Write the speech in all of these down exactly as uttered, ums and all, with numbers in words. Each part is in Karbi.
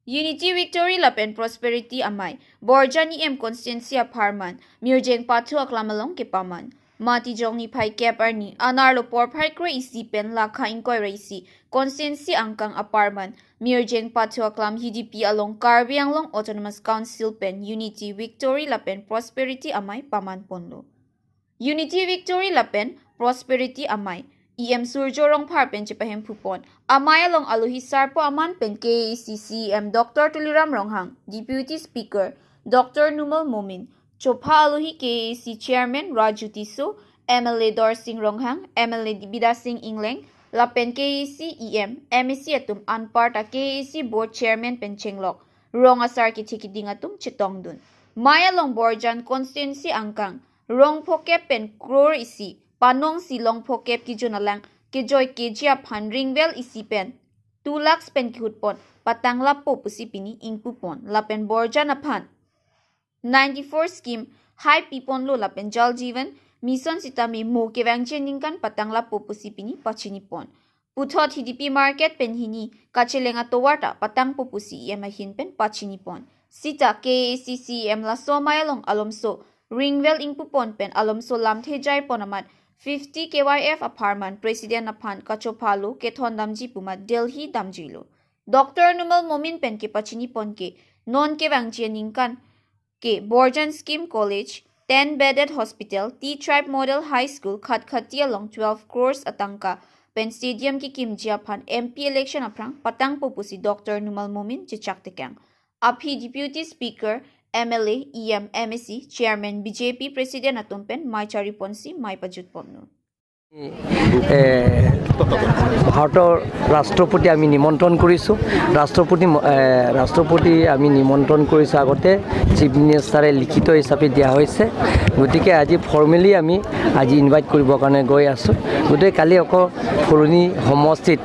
Unity Victory lapen Prosperity Amei, Borjan E M constituency apharman, Mirjeng Pathu aklam along kepaman. Matijong niphai kep arni, anerlo porphai kre isi pen lakha ingkoi ra isi, constituency angkang apharman, Mirjeng Pathu aklam Hidipi along Karbi Anglong Autonomous Council pen Unity Victory lapen Prosperity Amei paman ponlo. Unity Victory lapen Prosperity Amei, E M Surjo Rongphar pen chepahemphupon. Amei along alohi sarpo aman pen K A A C C E M Doctor Tuliram Ronghang, Deputy Speaker Doctor Numal Momin, chopha alohi K A A C Chairman Raju Tisso, M L A Dorsing Ronghang, M L A Bidasing Engleng, lapen K A A C E M, M A C atum anparta K A A C Board Chairman pen chenglok, rong asar kethe keding atum chetongdun. Mei along Borjan constituency angkang, rong phokep pen crore isi, panong si long phokep kejun alang, kejoi keji aphan ring well isi pen two lakhs pen kehutpon, patang lapo pusi pini ingpupon, lapen Borjan aphan ninety-four scheme hai piponlo lapen Jal Jeevan Mission sitame mo kevangji aningkan patang lapo pusi pini pachinipon. Puthot Hidipi market pen hini kacheleng atovar ta patangpo pusi E M ahin pen pachinipon. Sita K A A C C E M laso amei along alomso ring well ingpupon pen alomso lamthe jaipon amat fifty K Y F apharman President aphan kachophalo kethon damji pu amat Delhi damjuilo. Doctor Numal Momin pen kepachinipon ke non kevangji aningkan ke Borjan Scheme College, ten bedded hospital, T-Tribe Model High School, Khatkhati along twelve crores atangka pen stadium kekimji aphan M P election aphrang patangpo pusi Doctor Numal Momin chechak tekang. Aphi Deputy Speaker, M L A, E M, M A C, Chairman, B J P President atum pen mei chariponsi mei pajutponlo. এ, ভাৰতৰ ৰাষ্ট্ৰপতি আমি নিমন্ত্ৰণ কৰিছোঁ। ৰাষ্ট্ৰপতি ম-, এ, ৰাষ্ট্ৰপতি আমি নিমন্ত্ৰণ কৰিছোঁ আগতে, চিফ মিনিষ্টাৰে লিখিত হিচাপে দিয়া হৈছে। গতিকে আজি ফৰ্মেলি আমি আজি ইনভাইট কৰিবৰ কাৰণে গৈ আছোঁ। গতিকে কালি আকৌ ফুলনি সমষ্টিত,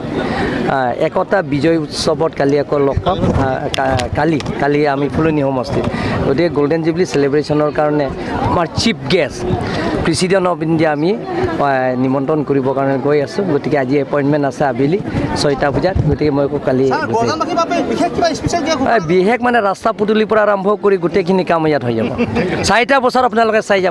আ, একতা বিজয় উৎসৱত কালি আকৌ লগ পাম। আ, কা-, কালি, কালি আমি ফুলনি সমষ্টিত। গতিকে গল্ডেন জুবলি চেলিব্ৰেশ্যনৰ কাৰণে আমাৰ chief guest president of India আমি, আ, নিমন্ত্ৰণ কৰিবৰ কাৰণে গৈ আছোঁ। গতিকে আজি এপইণ্টমেণ্ট আছে আবেলি ছয়টা বজাত। গতিকে মই আকৌ কালি ছাৰ, গুচি আহিম। বৰ্তমানবাসীৰ বাবে বিশেষ কিবা স্পেচিয়েল কিবা আ, বিশেষ মানে ৰাস্তা পদূলিৰ পৰা আৰম্ভ কৰি গোটেইখিনি কাম ইয়াত হৈ যাব। চাৰিটা বছৰ আপোনালোকে চাই যাব।